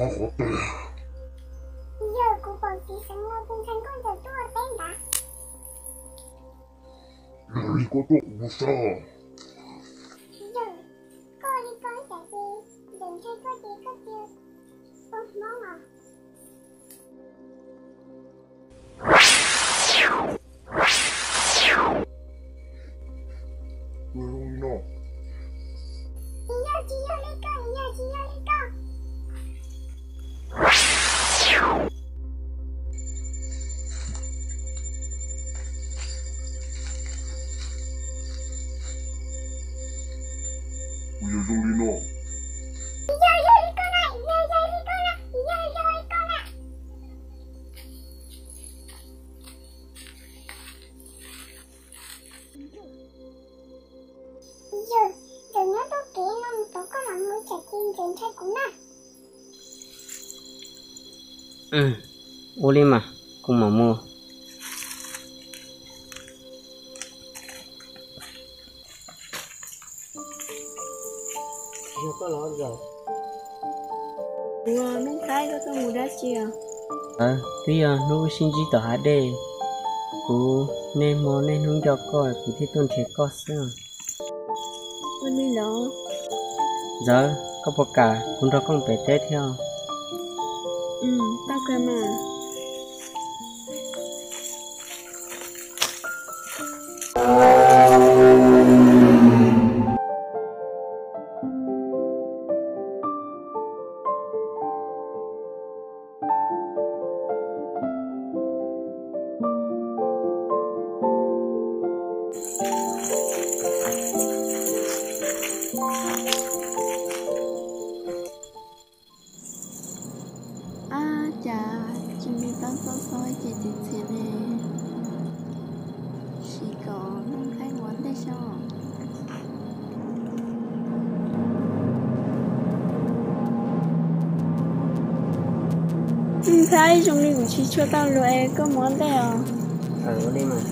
Qhov twg? Yog kuv pom txiv xeev no tus ntxhais nkauj nraug tuaj peb nrad. Yog li koj tuaj kuv sab. Yog koj li koj ib tsam ces ntxawm ntshai koj ces koj cia ua hmoob os. Tsis yog, tsis yog li koj, yog tsis yog li koj. Kuv yog zoo li no. Yog yog li koj na, yog yog li koj na, yog yog li koj na. Yog, ntxawm nyob tau kev no mus tod, koj mam mus tsam ces ntxawm ntshai kuv na. Ua li mas, kuv mam mus. Yog koj los ntxawm? Kuv, Nuj Nplhaib, koj tuaj mus dab tsi os? Twb yog hnub wb sib ntsib tom hav dej, kuv niaj hmo niaj hnub nco koj, kuv thiaj tuaj nrhiav koj xwb. Ua li los? Ntxawm, koj puas kam kuv nrog koj mus pem teb thiab? Tau kawg mas. Ab, cas tsis muaj tau txoj xov ces txiv txiav ne, sim kom Nuj Nplhaib mus ua ntej xwb. Nuj Nplhaib, zoo li kuv tsis tshua tau lus es koj mus ua ntej os. Ua li mas.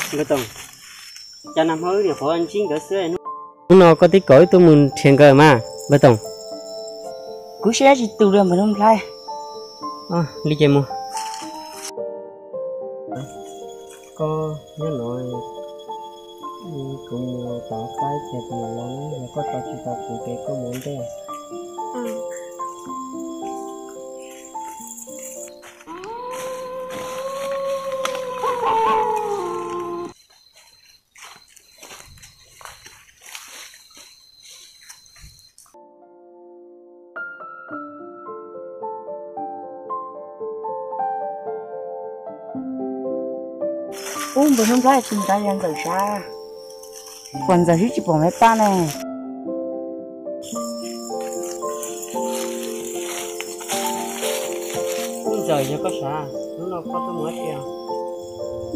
Npawg Toom, cas nag hmo wb nyuam qhuav ntsib nkawd xwb, hnub no koj twb kom wb tuaj mus nrhiav nkawd mas Npawg Toom. Kuv saib tsis tus li Npawg Nuj Nplhaib. Li ces mus. Koj nyob no, kuv mus tod saib ces kuv mam los na, yog koj tos tsis tau kuv ces koj mus ua ntej. Ub, Npawg Nuj Nplhaib, tsis ntxav yog Ntxawm sav, pom Ntxawm sib tsis pom me paj ne. Ub, Ntxawm, yog koj sav, hnub no koj tuaj mus dab tsi?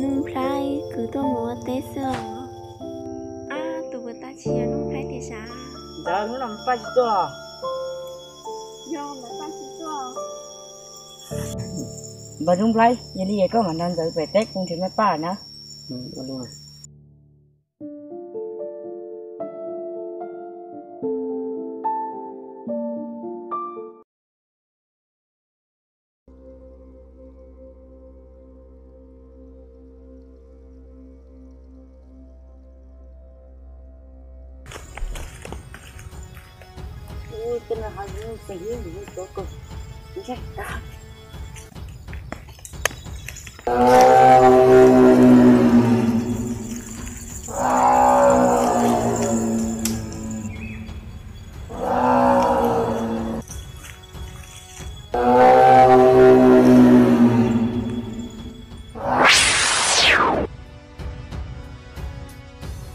Nuj Nplhaib, kuv tuaj mus ua teb xwb os. Ab, tus puas tau tsis yog Nuj Nplhaib tiag sav? Ntxawm, hnub no Npawg Paj tsis tuaj los? Yog, Npawg Paj tsis tuaj. Npawg Nuj Nplhaib, yog li es koj mam nrog Ntxawm pem teb, kuv nrhiav me paj na.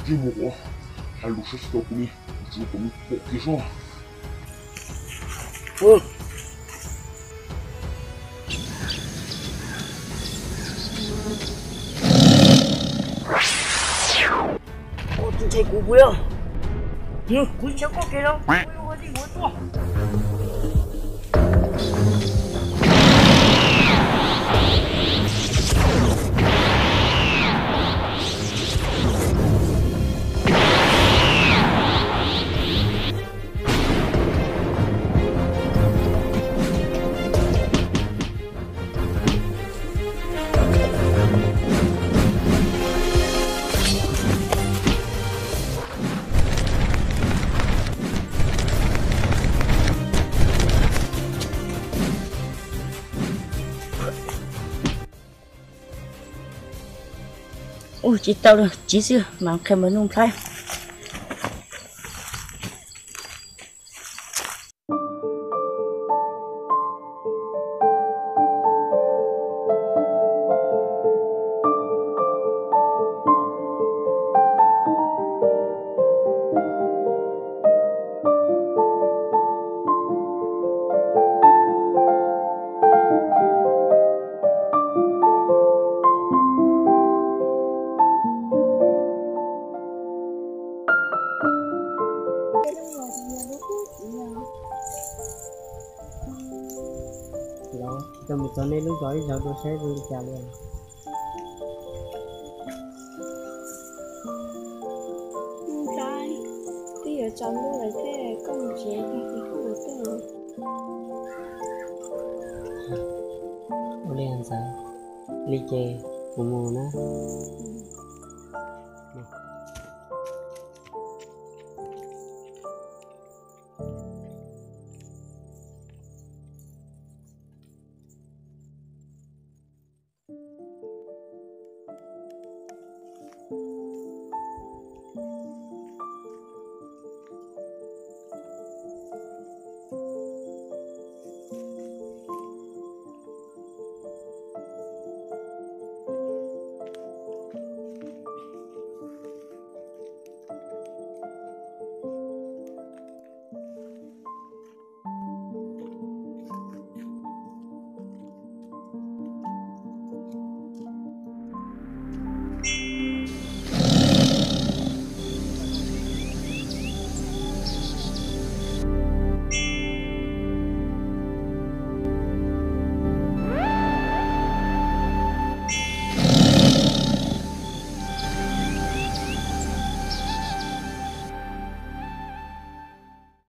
Tsis mus ua, hais lus saib tsis tau kuv ne, kuv tsis ua kom nws pom kiag soj. Kuv yog, kuv tsis koj kev no, kuv ua li kuv tuaj. Ua tsis tau li, tsiv xwb mas qhia npawg Nuj Nplhaib. Los, tsis tau mus txog nej lub zos ib zaug dua saib zoo li cas li. Ntxhais, twb yuav tsaus ntuj lawm thiab, koj mus tsev tag kis koj mam tuaj. Ua li ntxhais, li ces kuv mus na.